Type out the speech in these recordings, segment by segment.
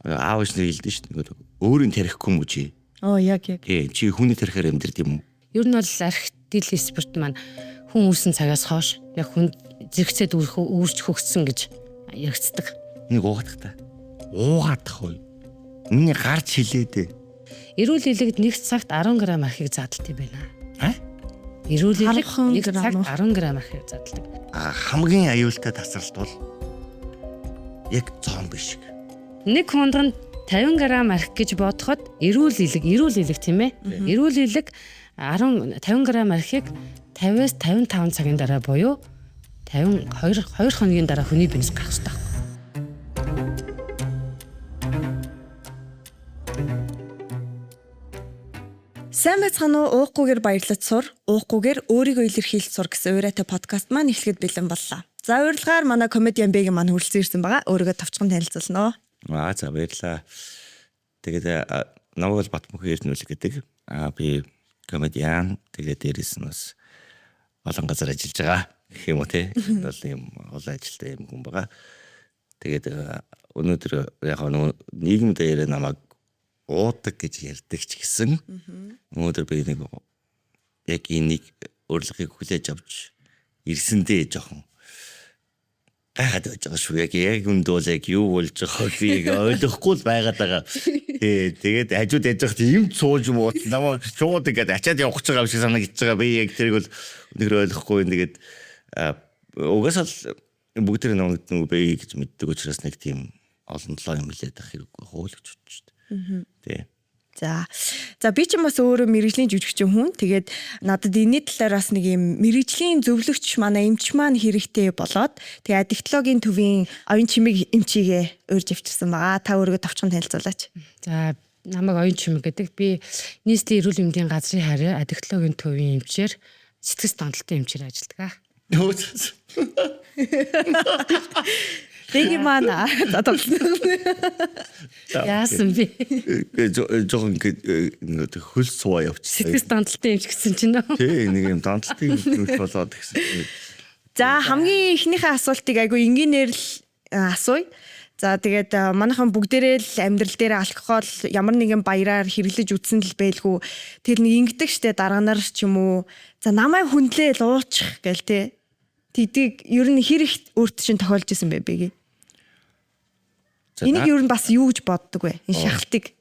Аав ээж нар хэлдэж шүү дээ. Өөрийн тарихгүй юм уу чи? Оо яг яг. Тий, чи хүний тарихээр амьдрд юм уу? Ер нь бол арх дил спирт маань хүн үүсэн цагаас хойш яг хүн зэрэгцээд үүрч хөгжсөн гэж яригддаг. Нэг уугаадах та. Уугаадах уу? Миний гарч хилээд ээ. Эрүүл элэгд нэг цагт 10 г архийг задлт юм байна. А? Эрүүл элэг 10 нэг грамм цагт уу? 10 г архийг задалдаг. А хамгийн аюултай тасралт бол яг зомби шиг. Нэг хундганд 50 г арх гэж бодоход эрүүл элэг, эрүүл элэг тийм ээ. Эрүүл элэг 10 50 г архийг 50-аас 55 цагийн дараа буюу 52 2 хоногийн дараа хүний биенээс гарах ёстой. Сайн байцгаана уу? Уухгүйгээр баярлаж сур, уухгүйгээр өөрийгөө илэрхийлж сур гэсэн уриатай подкаст маань эхлэхэд бэлэн боллоо. За урилгаар манай комедиан Бэгийн маань хүрэлцэн ирсэн байгаа. Өөрийгөө товчхон танилцуулна уу? Аа за баярлаа. Тэгээд намайг бол Батмөнх Эрдэнэлэг гэдэг. Аа би комедиан. Тэгээд дээрэс нь бас олон газар ажиллаж байгаа гэх юм уу те. Энэ бол юм олон ажилтай юм хүн байгаа. Тэгээд өнөөдөр яг нөгөө нийгэм дээр намайг уудаг гэж ярьдаг ч гэсэн өнөөдөр би нэг яг энийг урилгыг хүлээж авч ирсэндээ жоохон гайхаад байж байгаа шүү. Яг үнд бол яг юу болж байгааг би яг ойлгохгүй л байгаад байгаа. Тий, тэгээд хажууд яж байхад юм цууж мууд намайг шууд ингээд ачаад явах гэж байгаа юм шиг санагдаж байгаа. Би яг тэрийг бол өнөхөр ойлгохгүй. Тэгээд угаасаа л бүгд тэр намайг нөгөө бэ гэж мэддэг учраас нэг тийм олон толоо юм хэлээд ах хэрэггүй хоол гэж бодож шүү дээ. Тий. За. За би ч бас өөрөө мэрэгжлийн жүжигчин хүн. Тэгээд надад энэний талаар бас нэг юм мэрэгжлийн зөвлөгч манай эмч маань хэрэгтэй болоод тэгээ аддиктологийн төвийн оюун чимэг эмчигээ урьж авчирсан байгаа. Та өөрийгөө товчхон танилцуулаач. За намайг оюун чимэг гэдэг. Би нийслэлийн эрүүл мэндийн газрын харьяа аддиктологийн төвийн эмчээр сэтгэц донтолтын эмчээр ажилладаг. Бэгийн маань за тоглоно. Яасан бэ? Жохон ингээд хөл сууа явчихсан. Сэтгэц донтолтын эмч гэсэн чинь нөө. Тий, нэг юм донтолтын эмч болоод гэсэн. За хамгийн эхнийхээ асуултыг айгүй энгийнээр л асууя. За тэгээд манайхан бүгдээрээ л амьдрал дээр алкогол ямар нэгэн баяраар хэрэглэж үзсэн л байлгүй. Тэр нэг ингэдэг штэ дарга нар ч юм уу. За намайг хүндлээл уучих гээл те. Тэдгийг ер нь хэр их өөрт чинь тохиолж исэн бэ бэги? За, Энийг ер нь бас юу гэж боддог вэ? Энэ шахалтыг.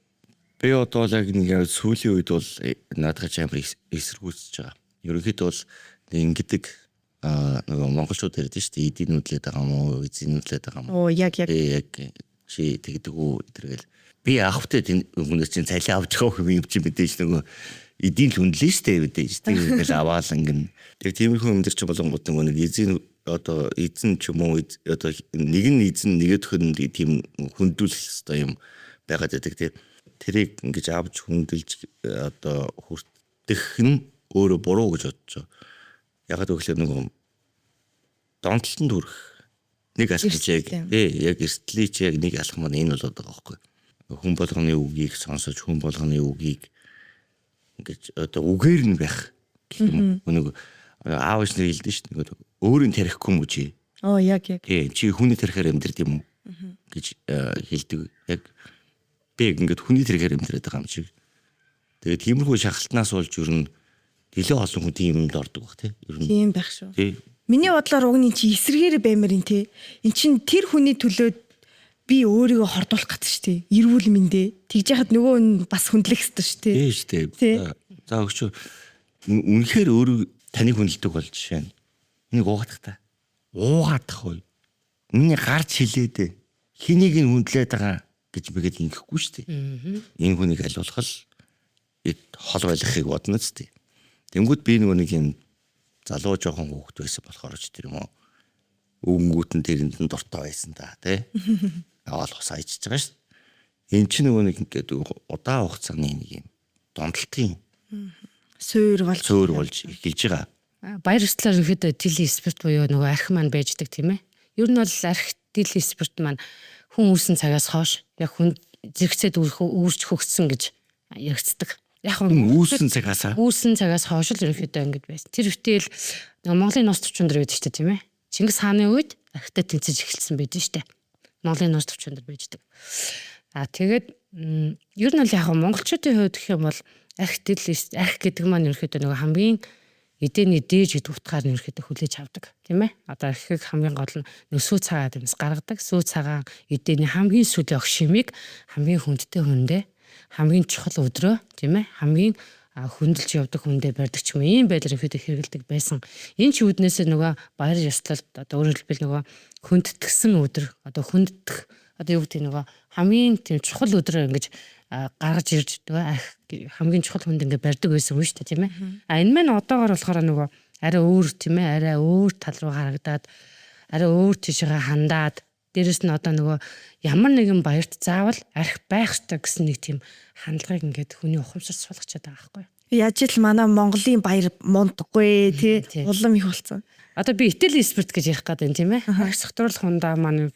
Би одоо л яг нэг сүүлийн үед бол наадах чи амар эсэргүүцэж байгаа. Ерөнхийдөө бол нэг ингэдэг нөгөө монголчууд ярьдэн шүү дээ. Эдийн нүдлээд байгаа юм уу, эзэн нүдлээд байгаа юм уу? Оо яг яг. Тий, яг чи тэгдэг үү тэргээл. Би авахтай хүнээс чинь цалин авч байгаа юм чи мэдээж нөгөө эдийн л хүндлээ шүү дээ мэдээж. Тэгэл аваал ингэн. Тэгээ тиймэрхүү юм дэр чи болонгууд нөгөө нэг эзэн одоо эзэн ч юм уу одоо нэг нь эзэн нэгэдэх нь тийм хүндүүлэх хэвээр юм байгаад байдаг тий. Тэрийг ингэж авч хүндэлж одоо хүртэх нь өөрөө буруу гэж бодож байгаа. Ягаад гэвэл нөгөө донтолтонд хүрэх нэг алхам чи яг Эрсдэл. тий яг эрсдлий чи яг нэг алхам маань энэ болоод байгаа байхгүй. Хүн болгоны үгийг сонсож хүн болгоны үгийг ингэж одоо үгээр нь байх гэх юм уу. Нөгөө аав ээж нар хэлдэж шүү дээ. Нөгөө өөрийн тарихгүй юм уу чи? Оо яг яг. Тий, чи хүний тарихээр амьдрд юм уу гэж хэлдэг. Яг би яг ингээд хүний тарихээр амьдраад байгаа юм шиг. Тэгээд тиймэрхүү шахалтнаас болж ер нь нэлээд олон хүн тийм юмд ордог бах тий. Ер нь Тийм байх шүү. тий. Миний бодлоор уг нь эн чи эсрэгээр баймар ин те. Эн чин тэр хүний төлөө би өөрийгөө хордуулах гэдэг шүү дээ. Эрүүл мэндэ. Тэгж яхад нөгөө нь бас хүндлэх ёстой шүү дээ. Тий шүү дээ. Тий. За өгч үнэхээр өөрөө таныг хүндэлдэг бол жишээ нь. Энийг уугаадах та. Уугаадах уу? Миний гарч хилээд ээ. Хэнийг нь хүндлээд байгаа гэж мэгээд ингэхгүй шүү дээ. Энэ хүнийг аль болох л хол байлгахыг бодно ч дээ. Тэнгүүд би нөгөө нэг юм залуу жоохон хүүхэд байсан болохоор ч тэр юм уу. Өнгөт нь тэрэнд нь дуртай байсан да тий. Аваад ус айчиж байгаа шүү. Эн чинь нөгөө нэг ингээд удаан хугацааны нэг юм донтолтын Суур болж. цөөр болж эхэлж байгаа. Баяр ёслоор ерөнхийдөө дил спирт буюу нөгөө арх маань байждаг тийм ээ. Ер нь бол арх дил спирт маань хүн үүсэн цагаас хойш яг хүн зэрэгцээд үүрч хөгжсөн гэж яригддаг. Яг Хүн үүссэн цагаасаа үүсэн цагаас хойш л ерөнхийдөө ингэж байсан. Тэр үтэл нөгөө Монголын нууц төвчөн дээр байдаг шүү дээ тийм ээ. Чингис хааны үед архитай тэнцэж эхэлсэн байдаг шүү дээ. Монголын нууц төвчөн дээр байждаг. А тэгээд ер нь бол яг монголчуудын хувьд гэх юм бол арх арх гэдэг маань ерөнхийдөө нөгөө хамгийн эдэний дээж гэдэг утгаар нь ерөнхийдөө хүлээж авдаг, тийм ээ. Одоо архийг хамгийн гол нь нөгөө сүү цагаан юмс гаргадаг. Сүү цагаан эдэний хамгийн сүүлийн огшимыг хамгийн хүндтэй хүндээ, хамгийн чухал өдрөө, тийм ээ, хамгийн хөндлөж явдаг хүндээ барьдаг ч юм уу, ийм байдлаар ерөнхийдөө хэрэгэлдэг байсан. Энэ ч үүднээсээ нөгөө баяр ёслолд, одоо өөрөөр хэлбэл нөгөө хүндэтгсэн өдөр, одоо хүндэтгэх, одоо юу гэдэг, нөгөө хамгийн тийм чухал өдрөө ингэж гаргаж ирж нөгөө арх хамгийн чухал хүнд ингэ барьдаг байсан үү шүү дээ, тийм ээ. А энэ мань одоогор болохоор нөгөө арай өөр, тийм ээ, арай өөр тал руу харагдаад, арай өөр тийшээ хандаад, дээрэс нь одоо нөгөө ямар нэгэн баярт заавал арх байх ёстой гэсэн нэг тийм хандлагыг ингээд хүний ухамсарт суулгачаад байгаа байхгүй юу? Яаж л манай Монголын баяр мундахгүй тий, улам их болсон. Одоо би этил спирт гэж ярих гэдэг юм, тийм ээ. Арх сохторол хундаа маань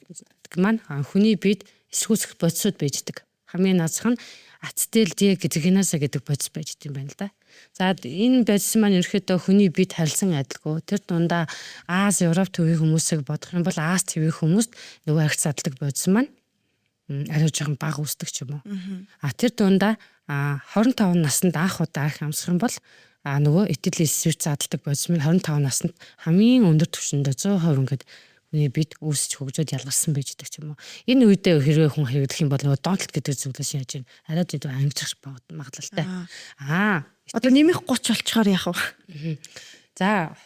хүний биед эсэргүүцэх бодисууд байждаг. Хамгийн наазах нь ацетил дигеназа гэдэг бодис байж юм байна л да. За, энэ бодис маань ерөнхийдөө хүний биед харилцан адилгүй. Тэр дундаа Ази, Европ төвийн хүмүүсийг бодох юм бол Ази төвийн хүмүүст нөгөө арх задалдаг бодис маань арай жоохон бага үүсдэг ч юм уу. А тэр дундаа 25 наснд анх удаа арх амсах юм бол нөгөө этил спирт задалдаг бодис маань 25 наснд хамгийн өндөр түвшиндээ 100% ингээд хүний бид үүсч хөгжөөд ялгарсан байж гэдэг ч юм уу. Энэ үедээ хэрвээ хүн хэрэглэх юм бол нөгөө донтолт гэдэг зүйлээс яаж юм арай дэдүү ангижрах магадлалтай. Одоо нэмэх 30 болчоор яах вэ? За.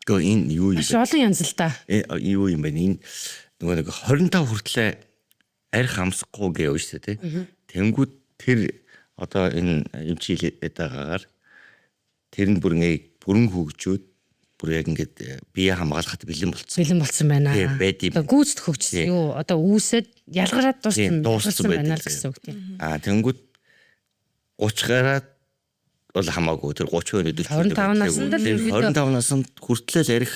Гэхдээ энэ юу юм бэ? Маш олон янз л да. Юу юм бэ? Энэ нөгөө нэг 25 хүртлээ арх амсахгүй гэв шүү дээ, тий. Тэнгүүд тэр одоо энэ эмчилээд байгаагаар тэр нь бүрэн хөгжөөд бүр яг ингээд бие хамгаалахад бэлэн болцсон. Бэлэн болцсон байна. Тийм. Одоо гүйцэд хөгжсөн юу? Одоо үүсээд ялгараад дууссан байна л гэсэн үг, тийм. Аа, тэнгүүд 30 гараад бол хамаагүй, тэр 30 өнөдөл 25 наснд л 25 наснд хүртлээр арх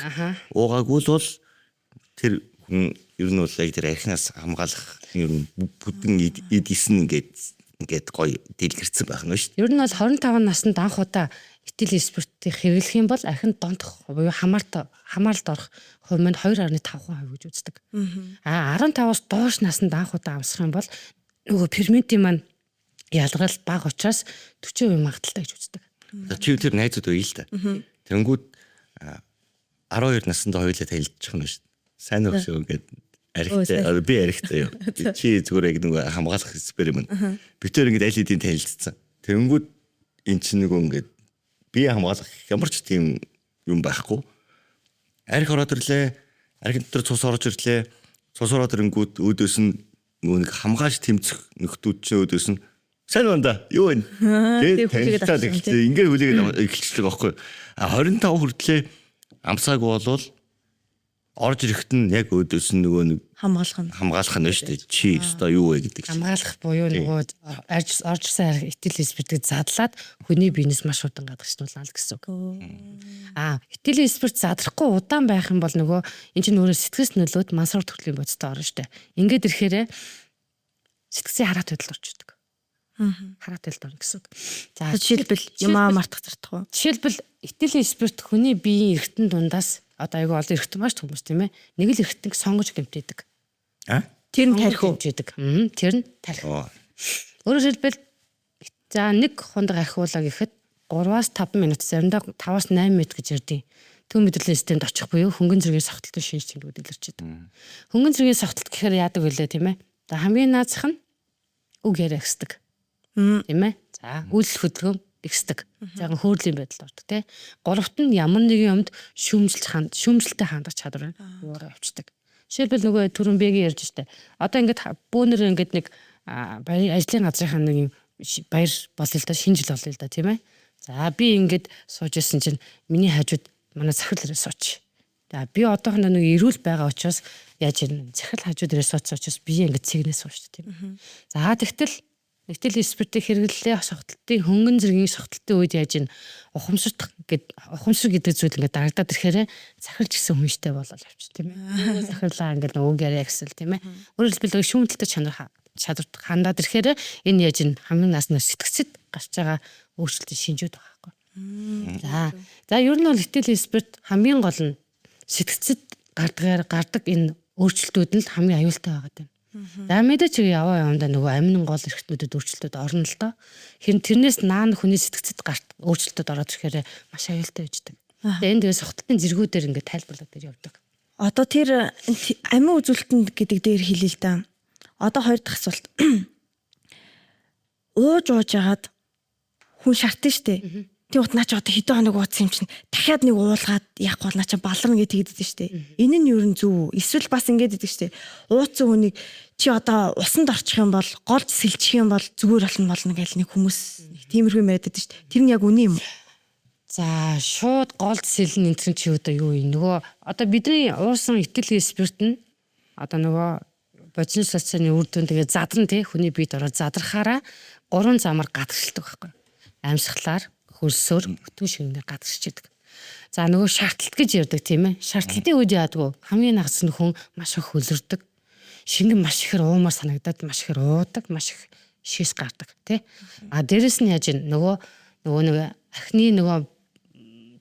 уугаагүй л бол тэр хүн ер нь бол яг тэр архинаас хамгаалах ер нь бүдэн эд исэн ингээд гоё дэлгэрсэн байх нь шүү дээ. Ер нь бол 25 наснд анх удаа этил спиртийг хэрэглэх юм бол архинд донтох буюу хамааралд орох хувь маань 2.5% гэж үздэг. Аа, 15-аас доош наснд анх удаа амсах юм бол нөгөө ферментийн маань ялгарл бага учраас 40% магадлалтай гэж үздэг. Чи тэр найзууд үйл л та. Тэнгүүд 12 наснд хоёулаа танилцчих нь шүү дээ. Сайн уу шүү ингээд архтай, би архтай юу. Чи зүгээр яг нөгөө хамгаалах эксперимент. Би тэр ингээд аль хэдийн танилцсан. Тэнгүүд эн чинь нөгөө ингээд бие хамгаалах ямар ч тийм юм байхгүй. Арх ороод ирлээ. Архин дотор цус орж ирлээ. Цус ороод ирэнгүүт өөдөөс нь нөгөө нэг хамгаалж тэмцэх нөхдүүд чинь өөдөөс нь сайн байна да. Юу вэ? Тэгээд танилцаад эхэлсэн. Ингээд хүлээгээд эхэлчихлээ байхгүй. А 25 хүртлээ амсаагүй болвол орж ирэхэд нь яг өөдөөс нь нөгөө нэг хамгаалах нь хамгаалах нь шүү дээ. Чи өстой юу вэ гэдэг чинь. Хамгаалах буюу нөгөө орж ирсэн этил спиртийг задлаад хүний биенээс маш удаан гадагшлуулна л гэсэн үг. Аа, этил спирт задрахгүй удаан байх юм бол нөгөө эн чинь өөрөө сэтгэс нөлөөд мансуур төрлийн бодистой орно шүү дээ. Ингээд ирэхээрээ сэтгцийн хараат байдалд орчдөг. Хараат байдалд орно гэсэн үг. За, жишээлбэл юмаа мартах зардах уу? Жишээлбэл этил спирт хүний биеийн эргэтэн дундаас одоо айгүй олон эргэтэн маш хүмүүс, тийм ээ. Нэг л эргэтэнг сонгож гэмтээдэг. Аа? Тэр нь тарих уу? Гэмтээдэг. Тэр нь тарих. Өөрөөр хэлбэл за нэг хундаг архиулаа гэхэд 3-аас 5 минут, заримдаа 5-аас 8 минут гэж ярьдیں۔ Төв мэдрэлийн системд очих буюу хөнгөн зэргийн согтолтын шинж тэмдгүүд илэрч идэг. Хөнгөн зэргийн согтолт гэхээр яадаг вүлээ, тийм ээ? За, хамгийн наазах нь үг яриа гэсдэг. Тийм ээ? За, үйлдэл хөдөлгөөн ихсдэг. Жаахан хөөрлийн байдалд ордог, тий. Гуравт нь ямар нэгэн юмд шүүмжлэлтэй хандах чадвар нь уураа явцдаг. Жишээлбэл нөгөө түрүүн Бэгийн ярьж штэ. Одоо ингээд бөөнөр ингээд нэг ажлын газрынхаа нэг юм баяр болъё л да, шинэ жил болъё л да, тийм ээ. За, би ингээд сууж исэн чинь миний хажууд манай захирал ирээ сууч. За, би одоохондоо нэг эрүүл байгаа учраас яаж юм захирал хажууд ирээ сууц учраас би ингээд цэгнээ сууч, тийм ээ. За, тэгтэл этил спиртийг хэрэглэлээ, согтолтын хөнгөн зэргийн согтолтын үед яаж ин ухамсарт гэд ухамсар гэдэг зүйл ингээд дарагдаад ирэхээр захирч гисэн хүнштэй болол явчих, тийм ээ. Захирлаа ингээд үг яриа гэсэл, тийм ээ. Өөрөөр хэлбэл шүүмжлэлтэй чанар чадварт хандаад ирэхээр энэ яаж ин хамгийн нааснаас сэтгцэд гарч байгаа өөрчлөлтийн шинжүүд байгаа байхгүй. За, ер нь бол этил спирт хамгийн гол нь сэтгцэд гардаг энэ өөрчлөлтүүд нь л хамгийн аюултай байгаа юм. За мэдээч яваа явандаа нөгөө амин гол эрхтнүүдэд өөрчлөлтүүд орно л доо. Хэрэн тэрнээс наан хүний сэтгцэд гарт өөрчлөлтүүд ороод ирэхээр маш аюултай байждаг. Тэгээ энэ тэгээ согтолтын зэргүүдээр ингээд тайлбарлаад дээр явдаг. Одоо тэр амин үзүүлэлтэнд гэдэг дээр хэлээ л да. Одоо хоёр дахь асуулт. Ууж ууж хагаад хүн шартна штэ. Тийм ut наа чи одоо хэдэн хоног ууцсан юм чинь дахиад нэг уулгаад яахгүй бол наа чи баларна гэж тэгдэг штэ. Энэ нь юу н зөв үү? Эсвэл бас ингэж идэг штэ. Ууцсан хүнийг чи одоо усанд орчих юм бол голж сэлчих юм бол зүгээр болно гэл нэг хүмүүс нэг тиймэрхүү юм яриад байдаг штэ. Тэр нь яг үнэн юм уу? За шууд голд сэлэн энэ чи одоо юу юм? Нөгөө одоо бидний уусан этил спирт нь одоо нөгөө бодисын социалны үр дүн тэгээ задран тий хүний биед ороод задрахаараа гурван замаар гадагшилдаг байхгүй. Амьсгалаар, хөлсөөр, өтгөн ширнээр гадагшиж идэг. За нөгөө шаардлалт гэж ярьдаг тийм ээ. Шаардлалтын үед яадаг вэ? Хамгийн нагц нь хүн маш их хөлөрдөг. Шингэн маш ихээр уумар санагдаад маш ихээр уудаг, маш их шээс гардаг тий. А дээрэс нь яаж нөгөө нөгөө нэг ахны нөгөө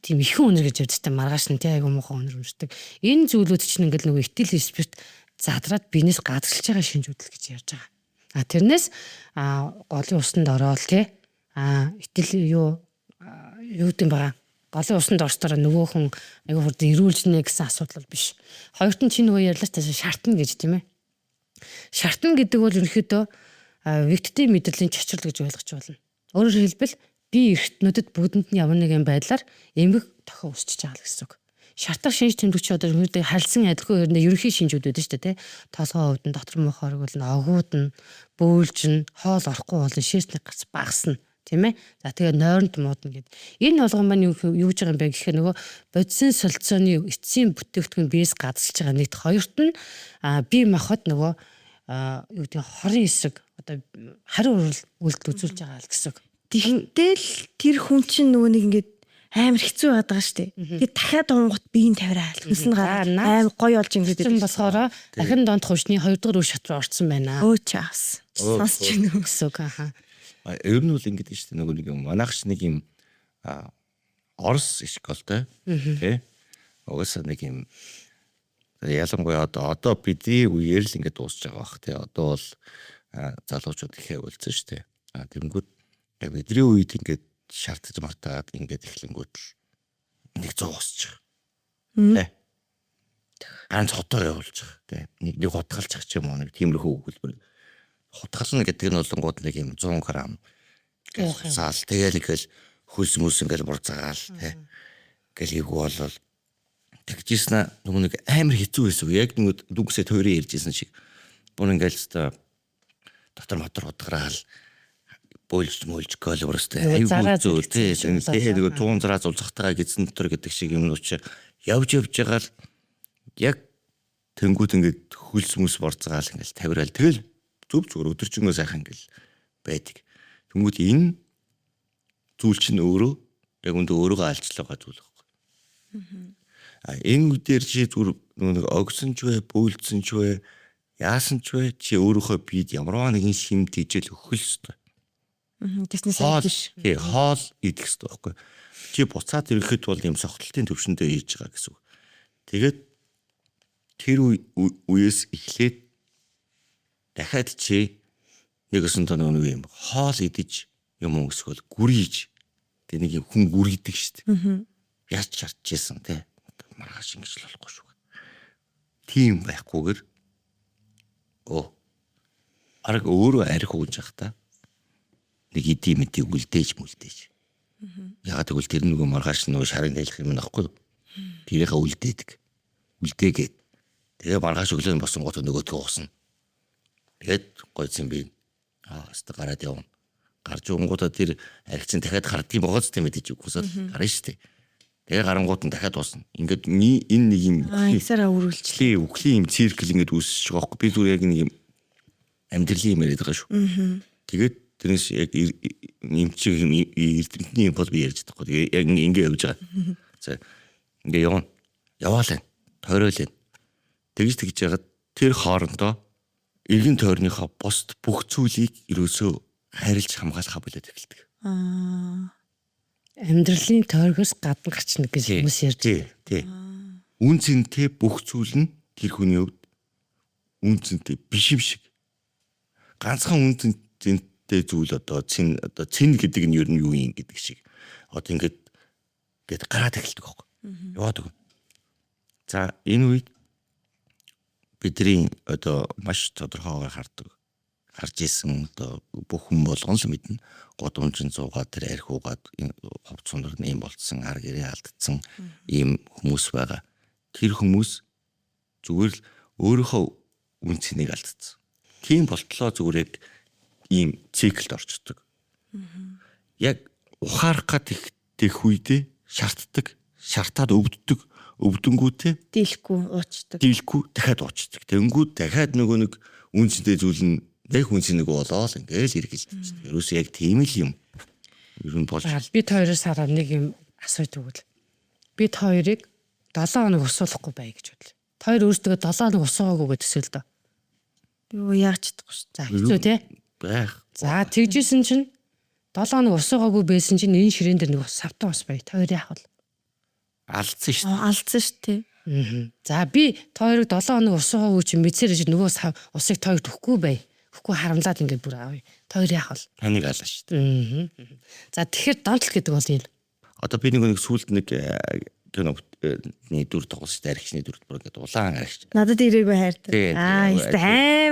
тийм ихэн үнэр гэж ярьдаг маргааш нь тий айгу муухай үнэр үнэрдэг. Энэ зүйлүүд чинь ингээл нөгөө этил спирт задраад биенээс гадагшилж байгаа шинжүүд л гэж ярьж байгаа. А тэрнээс голын усанд ороод тий этил юу юу гэм байгаа. Голын усанд орсдороо нөгөө хүн айгу хурдан эрүүлжнэ гэсэн асуудал бол биш. Хоёрт нь чи нөгөө ярьлаа ч шартна гэж тийм ээ. Шартна гэдэг бол ерөнхийдөө вегетатив мэдрэлийн чочрол гэж ойлгож байна. Өөрөөр хэлбэл бие эрхтнүүдэд бүгдэнд нь ямар нэгэн байдлаар эмгэг тохио үүсчихэж байгаа л гэсэн үг. Шартах шинж тэмдэг чи одоо ерөнхийдөө хальсан адилхан хэрнээ ерөнхий шинжүүд байдаг шүү дээ тий. Толгой өвдөн, дотор муухай оргил нь, огууд нь, бөөлж нь, хоол орохгүй болно, шээсний гарц багасна тийм ээ. За тэгээ нойронд муудна гэд. Энэ болгон маань юу гэж байгаа юм бэ гэхээр нөгөө бодисын солилцооны эцсийн бүтээгдэхүүн биес гадагшилж байгаа нэгт, хоёрт нь бие махбод нөгөө юу гэдэг хорын эсрэг одоо хариу үйлдэл үзүүлж байгаа л гэсэн үг. Тэгтэл тэр хүн чинь нөгөө нэг ингээд амар хэцүү байгаад байгаа шүү дээ. Тэгээд дахиад уунгот биеийн тавираал хөлс нь гараад амар гоё болж ингээд байдаг. Болохоор дахин донд хувьсны 2 дугаар үе шат руу орцсон байна. Өө чаас. Сонсч байна уу гэсэн үг аа. Ер нь бол ингээд шүү дээ нөгөө нэг юм манайхч нэг юм Орос школтой тий. Угаасаа нэг юм ялангуяа одоо бидний үеэр л ингээд дуусч байгаа бах тий. Одоо бол залуучууд ихээ үлдсэн шүү дээ. Тэрэнгүүд яг бидний үед ингээд шаардж мартаад ингээд эхлэнгүүт л нэг 100 усчих. Тэ. Ганц хотоор явуулчих. Тэ. Нэг хутгалчих ч юм уу нэг тиймэрхүү өгүүлбэр. Хутгална гэдэг нь болонгууд нэг юм 100 грамм заал тэгэл ингээл хөлс мөс ингээл бурцаагаал тэ. Ингээл эвгүй болол тэгжсэн нөгөө нэг амар хэцүү байсан. Яг нэг дүгсээ тойрон ярьжсэн шиг. Бүр ингээл өстой дотор мотор хутгараал бөөлж мөлж гол бүрстэй аюул зүйл тий. Тэгээ нөгөө 100 зураа зулцахтайгаа гидсэн дотор гэдэг шиг юм уу чи явж явж байгаа л яг тэнгууд ингээд хөлс мөс борцгаал ингээл тавираал тэгэл зөв зүгээр өдөржингөө сайхан ингээл байдаг. Тэнгүүд энэ зүйл чинь өөрөө яг үндэ өөрийгөө алчлаа байгаа зүйл байхгүй. А энэ үдээр чи зүгээр нөгөө нэг огсон ч вэ, бөөлдсөн ч вэ, яасан ч вэ чи өөрийнхөө биед ямарваа нэгэн шим тийжэл өгөх л ёстой. Тэснээс биш. Тий, хоол идэх ёстой байхгүй. Чи буцаад ирэхэд бол юм согтолтын төвшөндөө хийж байгаа гэсэн үг. Тэгээд тэр үеэс эхлээд дахиад чи нэг өсөндөө нэг юм хоол идэж юм уу эсвэл гүрийж тэг нэг юм хүн гүрийдэг шүү дээ. Яаж чарчээсэн те. Маргааш ингэж л болохгүй шүү. Тийм байхгүйгээр арга өөрөө арх ууж явах та нэг иди мэдийг үлдээж мүлдээж. Ягаад гэвэл тэр нөгөө маргааш нөгөө шарын тайлах юм нөхгүй. Тэрийнхээ үлдээдэг. Үлдээгээд. Тэгээ маргааш өглөө босон гот нөгөөдгөө уусна. Тэгээд гойцсон би аа өстө гараад явна. Гарч унгуудаа тэр архицын дахиад гардыг богоц тийм мэдээж үгүйсэл гарна шүү дээ. Тэгээ гарангууд нь дахиад уусна. Ингээд энэ нэг юм ихсараа үргэлжлээ. Үхлийн юм циркл ингээд үүсэж байгаа байхгүй. Би зүгээр яг нэг юм амьдралын юм яриад байгаа шүү. Тэгээд тэрнээс яг эмчиг юм эрдэмтний юм бол би ярьж чадахгүй. Тэгээ яг ингээ явж байгаа. За ингээ явна. Яваал энэ. Тойроол энэ. Тэгж тэгж яагаад тэр хоорондоо эргэн тойрныхоо бусд бүх зүйлийг ерөөсөө хайрлж хамгаалах болоод эхэлдэг. Амьдралын тойргоос гадна гарчна гэж хүмүүс ярьж. Тий, тий. Үн цэнтэй бүх зүйл нь тэр хүний хувьд Үнцэнтэй биш юм шиг. Ганцхан үнцэнтэй зүйл одоо цэн, одоо цэн гэдэг нь ер нь юу юм гэдэг шиг. Одоо ингээд гээд гараад эхэлдэг байхгүй. Яваад өгнө. За, энэ үед бидний одоо маш тодорхойгоор хардаг, харж исэн, одоо бүх хүн болгон л мэднэ. Гудамжин зуугаад, тэр архи уугаад, хувц сунар нь ийм болцсон, ар гэрээ алдсан ийм хүмүүс байгаа. Тэр хүмүүс зүгээр л өөрийнхөө үн цэнийг алдсан. Тийм болтлоо зүгээр яг ийм циклд орчдөг. Яг ухаарах гад тех үедээ шартдаг, шартаад өвддөг, өвдөнгүүтээ дийлэхгүй уучдаг. Дийлэхгүй дахиад уучдаг. Тэнгүүд дахиад нөгөө нэг үн цэнтэй зүйл нь нэг хүн цэнийг болоод ингээл эргэлдэж. Ерөөсөө яг тийм л юм. Ер нь болж. Би та хоёроос хараа нэг юм асууж өгвөл. Би та хоёрыг 7 хоног усуулахгүй бай гэж бодлоо. Та хоёр өөрсдөө 7 хоног усуугаагүй гэж төсөөл дөө. Юу яаж чадахгүй шүү. За, хэцүү те. Байх. За, тэгжсэн чинь 7 хоног усуугаагүй байсан чинь энэ ширээн дээр нэг савтан ус бай. Та хоёр яах вэ? Алдсан шүү дээ. Алдсан шүү дээ. За, би та хоёрыг 7 хоног усуугаагүй чинь мэдсээр чи нөгөө сав усыг та хоёрт өгөхгүй бай. Өгөхгүй харамлаад ингээд бүр авъя. Та хоёр яах вэ? Таныг алаа шүү дээ. За, тэгэхээр донтол гэдэг бол энэ. Одоо би нэг сүүлд нэг киноны дүр тоглож шүү дээ. Архичны дүр бүр ингээд улаан архич. Надад ирээгүй хайртай. Аа,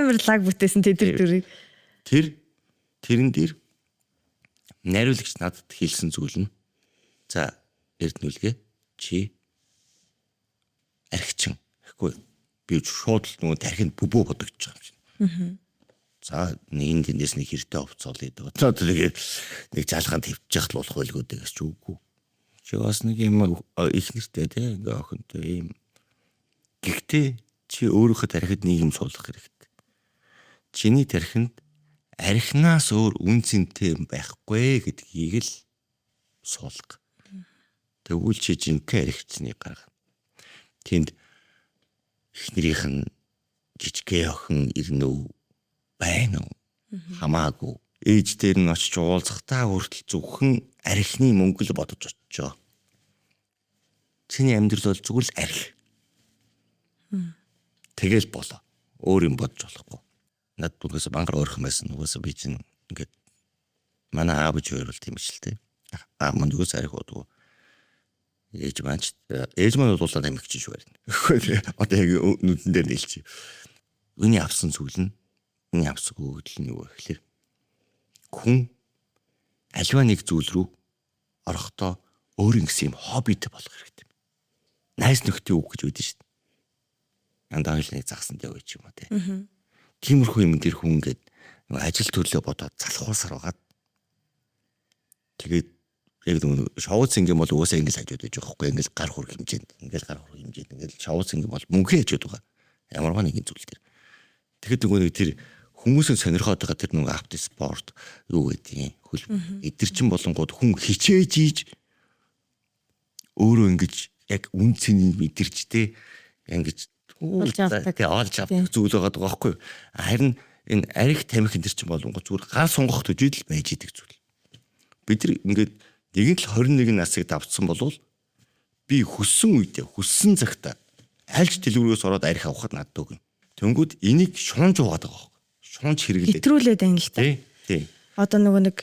амар лаг бүтээсэн тэр дүрийг. Тэрэн дээр найруулагч надад хэлсэн зүйл нь, за, Эрдэнүлгээ, чи архичин гэхгүй, би шууд л нөгөө тархинд бүбөө бодогдож байгаа юм чинь. За, нэгэн тэндээс нэг хэртэй овцоолъё гэдэг. Одоо тэгээд нэг залгаан твчих л болох байлгүй дээ гэж үгүй. Чи бас нэг юм их нэртэй те, ингээ охинтой юм. Гэхдээ чи өөрийнхөө тархинд нэг юм суулгах хэрэгтэй. Чиний тархинд архинаас өөр үн цэнтэй юм байхгүй гэдгийг л суулга. Тэгвэл чи жинхэнэ архичныг гаргана. Тэнд эхнэрийнх нь жижигхэн охин ирнэ үү, байна уу? Хамаагүй. Ээж дээр нь очиж уулзахдаа хүртэл зөвхөн архины мөнгө л бодож очжоо. Чиний амьдрал бол зүгээр л архи. Тэгэл болоо. Өөр юм бодож болохгүй. Над бүгээс бангар өөрхөн байсан. Угаасаа би чинь ингээд манай аав ээж хоёр бол тийм ч л те. Аа, мань угаас архи уудаг. Ээж маань ч, ээж маань бол улаан тамхи шүү байна. Одоо яг нүдэн дээр нийлчих. Үүний авсан зүйл нь, миний авсан өгөгдөл нь юу вэ гэхээр хүн альва нэг зүйл рүү орохдоо өөр ингэсэн юм хоббитэй болох хэрэгтэй. Найз нөхдийн үг гэж үүдэн шүү дээ. Андаа л нэг загсан дээр үеч юм уу те. Тиймэрхүү юм дээр хүн ингээд ажил төрлөө бодоод залхуусаар байгаад тэгээд яг нөгөө шоуц ингээм бол угаасаа ингээл хажууд байж байгаа байхгүй, ингээл гар хүрх хэмжээнд, ингээл гар хүрх хэмжээнд, ингээл шоуц ингээм бол мөнхөө хажууд байгаа. Ямарваа нэгэн зүйл дээр. Тэгэхэд нөгөө нэг тэр хүмүүсийн сонирхоод байгаа тэр нөгөө авто спорт юу гэдгийг хөл эдэр чин болонгууд хүн хичээж ийж өөрөө ингэж яг үн цэнийг мэдэрч те ингэж олж авдаг. Тэ, олж авдаг зүйл байгаа даа байхгүй. Харин энэ арх тамхи энэ чин болонгууд зүгээр гар сунгах төжид л байж идэг зүйл. Бид нар ингээд нэгэн л 21 насыг давтсан болвол би хүссэн үедээ, хүссэн цагта альж дэлгүүрээс ороод арх авахд надад өгнө. Тэнгүүд энийг шунж уугаад байгаа байхгүй. Шунж хэрэглээд. Хэтрүүлээд байна л та. Тий. Тий. Одоо нөгөө нэг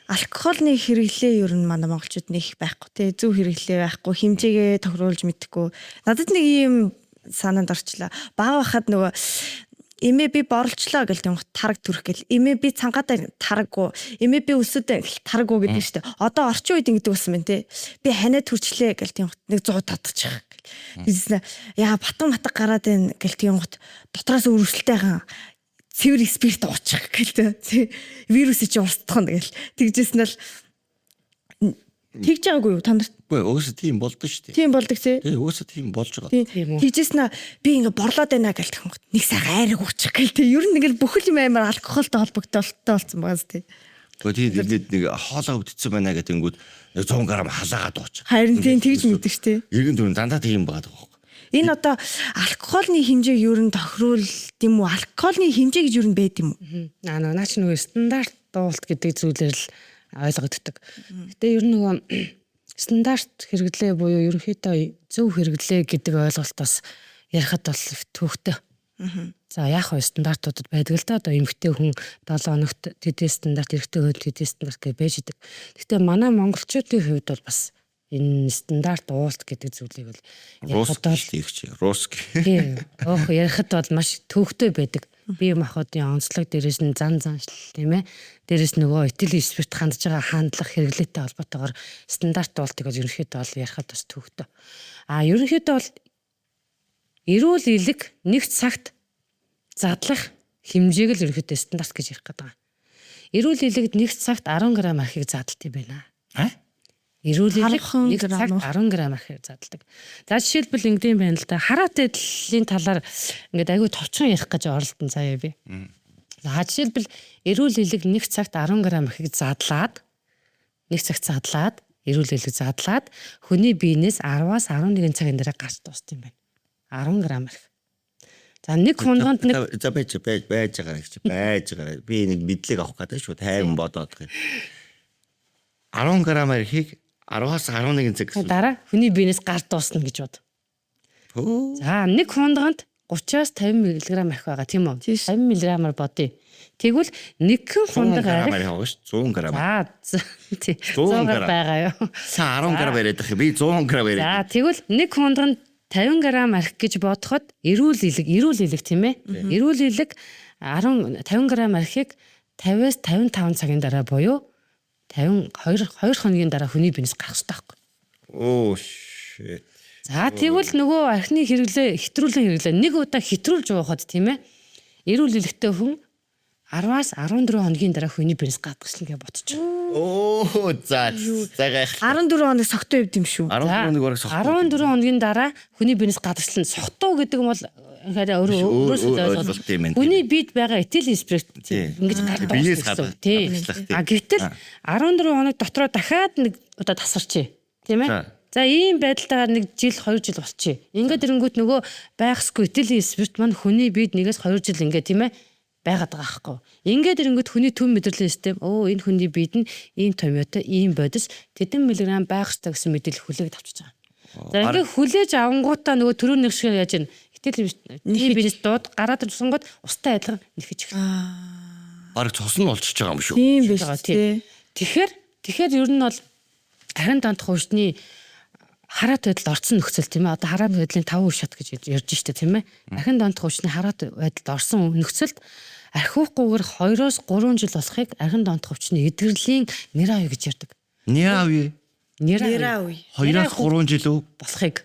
алкоголны хэрэглээ ер нь манай монголчууд нэг байхгүй тий, зөв хэрэглээ байхгүй, хэмжээгээ тохируулж мэдэхгүй. Надад нэг ийм санаанд орчлоо. Бага байхад нөгөө эмээ би борлцлоо гэл тэнгуут тараг төрөх гэл, эмээ би цангаатай тараггүй, эмээ би өсөдөө гэл тараггүй гэдэг нь шүү дээ. Одоо орчин үед ингэдэг болсон байна те. Би ханаа төрчлээ гэл тэнгуут нэг 100 татчих гэл. Тэгсэн яа батан батаг гараад байна гэл тэнгуут дотроос өрсөлтэйхэн цэвэр спирт уучих гэл те. Вирусыг чи устгах нь гэл. Тэгжсэн л тэгж байгаагүй юу та нарт? Үгүй, угаасаа тийм болдоо шүү дээ. Тийм болдог тий. Тий, угаасаа тийм болж байгаа. Тийм үү. Тэгжсэн аа би ингээ борлоод байна гэл тэнгуут нэг сайхан айраг уучих гэл тий. Ер нь ингээл бүхэл юм амар алкоголтой холбогдолтой болсон байгаа зү тий. Гэхдээ тий, тэгээд нэг хоолоо өвдсөн байна гэх тэнгүүд нэг 100 г халаагаад уучих. Харин тийм тэгж мэддэг ш тий. Иргэн дүн дандаа тийм байгаа байхгүй. Энэ одоо алкоголны хэмжээг ер нь тохируулд юм уу? Алкоголны хэмжээ гэж ер нь байд юм уу? Аа, наа чи нөгөө стандарт дуулт гэдэг зүйлээр л ойлгогддог. Гэтэ ер нь нөгөө стандарт хэрэглээ буюу ерөнхийдөө зөв хэрэглээ гэдэг ойлголтоос ярихад бол төвхтэй. За яг хөө стандартуудад байдаг л да. Одоо эмэгтэй хүн 7 хоногт тэдний стандарт, эрэгтэй хүн тэдний стандарт гэж байж идэг. Гэхдээ манай монголчуудын хувьд бол бас энэ стандарт уулт гэдэг зүйлийг бол ярихад бол руск. Тийм. Өөх ярихад бол маш төвөгтэй байдаг. Бие махбодын онцлог дээрээс нь зан заншил тийм ээ. Дээрээс нөгөө этилийн спирт хандж байгаа хандлага хэрэглээтэй холбоотойгоор стандарт уултыг бол ерөнхийдөө бол ярихад бас төвөгтэй. А ерөнхийдөө бол эрүүл элэг нэг цагт задлах хэмжээг л ерөнхийдөө стандарт гэж ярих гэдэг. Эрүүл элэгд нэг цагт 10 г архийг задалт юм байна. А? Эрүүл элэг нэг цагт 10 г архийг задалдаг. За жишээлбэл ингэдэм байна л да. Хараат эдлийн талаар ингээд айгүй товчхон ярих гэж оролдон заяа би. За жишээлбэл эрүүл элэг нэг цагт 10 г архийг задлаад нэг цагт задлаад эрүүл элэг задлаад хүний биенээс 10-аас 11 цагийн дараа гарч дуусд юм байна. 10 г арх. За нэг хунганд нэг за байж байж байгаа гэж байж байгаа. Би нэг мэдлэг авах гэдэг шүү. 50 бодоод байгаа. 10 г архийг 10-аас 11 цаг гэсэн. Дараа хүний биенээс гар дуусна гэж бод. За нэг хундганд 30-аас 50 мг арх байгаа тийм үү? 50 мг-аар бодъё. Тэгвэл нэгэн хундаг арх 100 г. За тий 100 г байгаа юу? Са 10 г яриад байх. Би 100 г яриад. За тэгвэл нэг хундганд 50 г арх гэж бодоход эрүүл элэг тийм ээ? Эрүүл элэг 10 50 г архийг 50-аас 55 цагийн дараа буюу 52 2 хоногийн дараа хүний биенээс гарах хэрэгтэй байхгүй. Оо shit. За тэгвэл нөгөө архины хэрэглээ хэтрүүлэн хэрэглээ нэг удаа хэтрүүлж уухад тийм ээ. Эрүүл элэгтэй хүн 10-аас 14 хоногийн дараа хүний биенээс гадагшлана гэж бодчих. Оо за за гайх. 14 хоног согтуу явд юм шүү. 14 хоног бараг согтуу. 14 хоногийн дараа хүний биенээс гадагшлана. Согтуу гэдэг нь бол хараа өөрөөс ойлголт юм байна. Хүний биед байгаа этилийн спирт ингэж гардаг. Биенээс гадагшлах. А гэтэл 14 хоног дотроо дахиад нэг удаа тасарчээ. Тийм ээ? За ийм байдалтайгаар нэг жил 2 жил болчихъя. Ингээд ирэнгүүт нөгөө байхсгүй этилийн спирт маань хүний биед 1-2 жил ингээд тийм ээ байгаад байгаа байхгүй. Ингээд ирэнгүүт хүний төв мэдрэлийн систем өө энэ хүний биед нь ийм томьёотой, ийм бодис тэдэн миллиграмм байх ёстой гэсэн мэдээлэл хүлээгээд авчиж байгаа. За ингээд хүлээж авангуудаа нөгөө төрөө нэг шиг яаж ийн этилийн биенээс дууд гараад ирсэнгууд устай адилхан нэхэж эхэлнэ. Бараг цус нь болчихж байгаа юм шүү. Тийм биш тий. Тэгэхээр ер нь бол харин донтох хүчний хараат байдалд орсон нөхцөл тийм ээ. Одоо хараат байдлын 5 үе шат гэж ярьж штэ тийм ээ. Архин донтох хүчний хараат байдалд орсон нөхцөлд архиухгүйгээр 2-3 жил болохыг архин донтох хүчний эдгэрлийн нэраа үе гэж ярьдаг. Нэраа үе. Нэраа үе. 2-3 жил үү болохыг.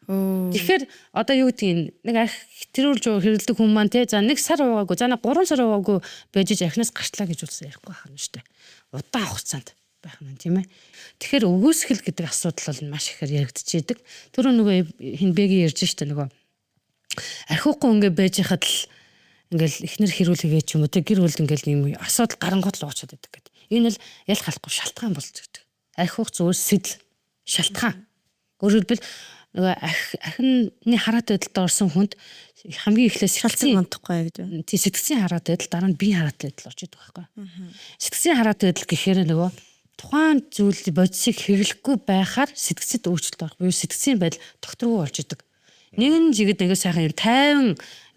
Тэгэхээр одоо юу гэдгийг нэг арх хэтрүүлж хэрэглэдэг хүн маань те за нэг сар уугаагүй за нэг 3 сар уугаагүй байж архинаас гарчлаа гэж үлсэн ярихгүй байх нь штэ. Удаан хугацаанд байх нь тийм ээ. Тэгэхээр өгөөсгөл гэдэг асуудал бол маш ихээр яригдчихэдэг. Түрүү нөгөө хин бэги ярьж штэ нөгөө архиухгүй ингээ байж хахад л ингээл эхнэр хэрүүлгээ ч юм уу те гэр бүлд ингээл юм асуудал гарангуут л уучаад байдаг гэдэг. Энэ л ял халахгүй шалтгаан болж ирдэг. Архиух зүгээр сэтэл шалтгаан. Өөрөөр хэлбэл нөгөө архины хараат байдалд орсон хүнд хамгийн эхлээд сэтгцийн онтохгүй гэж байна. Тий сэтгцийн хараат байдал дараа нь биеийн хараат байдал орж идэг байхгүй. Сэтгцийн хараат байдал гэхээр нөгөө тухайн зүйл бодисыг хэрэглэхгүй байхаар сэтгцэд өөрчлөлт орох буюу сэтгцийн байдал докторгүй болж идэг. Нэгэн жигэд нэг сайхан юм тайван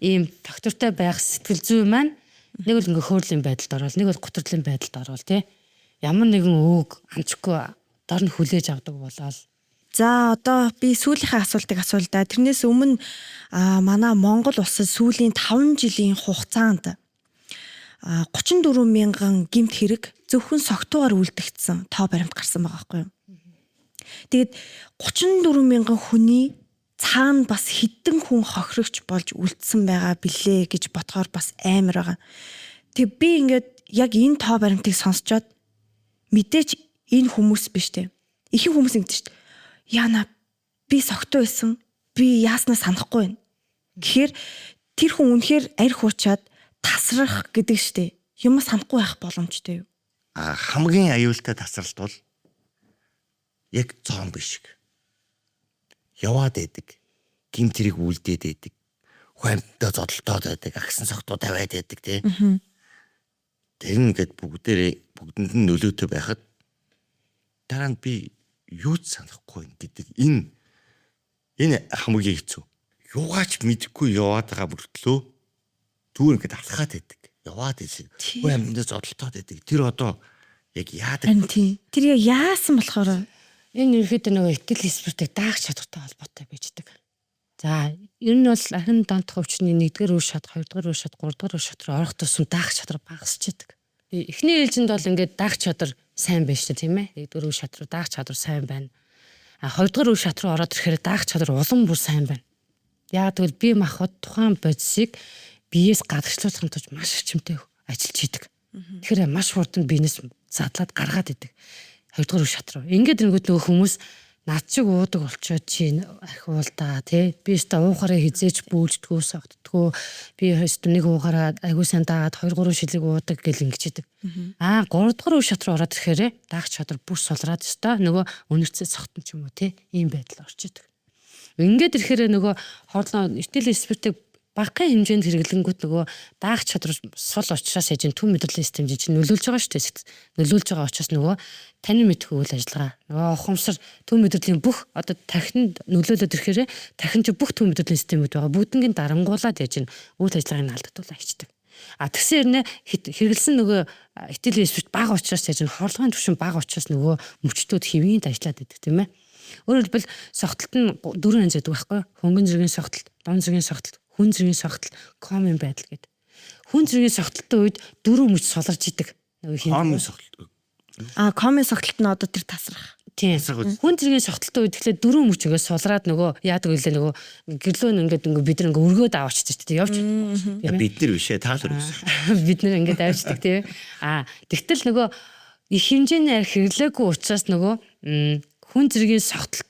ийм доктортой байх сэтгэл зүй маань нэг бол ингээ хөөрлийн байдалд орвол нэг бол гутрлын байдалд орвол тий. Ямар нэгэн өөг амжихгүй дор нь хүлээж авдаг болоод. За одоо би сүүлийнхээ асуултыг асуул да. Тэрнээс өмнө манай Монгол улсад сүүлийн 5 жилийн хугацаанд 34 мянган гэмт хэрэг зөвхөн согтуугаар үлдэгдсэн тоо баримт гарсан байгаа байхгүй юу? Тэгээд 34 мянган хүний цаана бас хэдэн хүн хохирогч болж үлдсэн байгаа билээ гэж бодохоор бас амар байгаа. Тэг би ингээд яг энэ тоо баримтыг сонсчоод мэдээж энэ хүмүүс биш те. Ихэнх хүмүүс ингэдэж шүү дээ. Яна би согтуу байсан. Би яаснаа санахгүй байна. Тэгэхээр тэр хүн үнэхээр арх уучаад тасрах гэдэг штэ. Юм санахгүй байх боломжтой юу? А хамгийн аюултай тасралт бол яг зомби шиг. Яваад байдаг. Гимт хэрэг үлдээд байдаг. Хямдаа зодолтоод байдаг. Агсан согтуу тавиад байдаг тий. Тэр нь ингээд бүгдээрээ бүгдэнд нь нөлөөтэй байхад дараа нь би юу ч санахгүй гэдэг энэ хамгийн хэцүү. Юугаач мэдэхгүй яваад байгаа мөртлөө Зүгээр ингээд алхаад байдаг. Яваад байдаг. Хөө амьдандаа зодолтоод байдаг. Тэр одоо яг яадаг. Харин тийм. Тэр яг яасан болохоор Энэ ерөөхдөө нөгөө этил спиртийг даах чадвартай холбоотой байждаг. За, ер нь бол архин донтох өвчний 1-р үе шат, 2-р үе шат, 3-р үе шат руу орох тусам даах чадвар багасч идэг. Эхний ээлжинд бол ингээд даах чадвар сайн байж та тийм ээ. 1-р үе шат руу даах чадвар сайн байна. А 2-р үе шат руу ороод ирэхээр даах чадвар улам бүр сайн байна. Яг тэгвэл бие махбод тухайн бодисыг биеэс гадагшлуулахын тулд маш эрчимтэй ажиллаж идэг. Тэгэхээр маш хурдан биенээс задлаад гаргаад идэг. Хоёрдугаар үе шат руу. Ингээд ирэнгүүт нөгөө хүмүүс над чиг уудаг болчоод чи архиул да тий. Би өстө уухаараа хизээч бүүлждгүү согтдгүү. Би өстө нэг уухаараа айгуу сайн даагаад 2 3 шилэг уудаг гэл ингэж идэг. Аа 3 дугаар үе шат руу ороод ирэхээр даах чадвар бүр сулраад өстө нөгөө өнөрцөө согтон ч юм уу тий. Ийм байдал орж идэг. Ингээд ирэхээр нөгөө хорлоо этил спиртийг багахан хэмжээнд хэрэглэнгүүт нөгөө даах чадвар сул учраас яж төв мэдрэлийн системд чинь нөлөөлж байгаа шүү дээ. Нөлөөлж байгаа учраас нөгөө танин мэдэх үйл ажиллагаа нөгөө ухамсар төв мэдрэлийн бүх одоо тархинд нөлөөлөд ирэхээр тархин чинь бүх төв мэдрэлийн системүүд байгаа. Бүгднийг дарангуулад яж үйл ажиллагааг алдагдуулаа хийчдэг. А тэгсэн хэрнээ хэрэглэсэн нөгөө этил спирт бага учраас яж хорлогын түвшин бага учраас нөгөө мөчтүүд хэвийн ажиллаад идэх тийм ээ. Өөрөөр хэлбэл согтолт нь дөрвөн янз байдаг байхгүй юу? Хөнгөн зэргийн согтолт, дунд зэргийн согтолт, хүн зэргийн согтолт, комын байдал гэдэг. Хүн зэргийн согтолтын үед дөрвөн мөч суларч идэг. Нөгөө хин Комын согтолт. А комын согтолт нь одоо тэр тасрах. Тийм. Хүн зэргийн согтолтын үед тэгэхээр дөрвөн мөч ингээд сулраад нөгөө яадаг үлээ нөгөө гэрлөө ингээд ингээд бид нар ингээд өргөөд аваачдаг тийм явж чадахгүй. Бид нар биш ээ, та нар биш. Бид нар ингээд авчдаг тийм. А тэгтэл нөгөө их хэмжээний арх хэрэглээгүй учраас нөгөө хүн зэргийн согтолт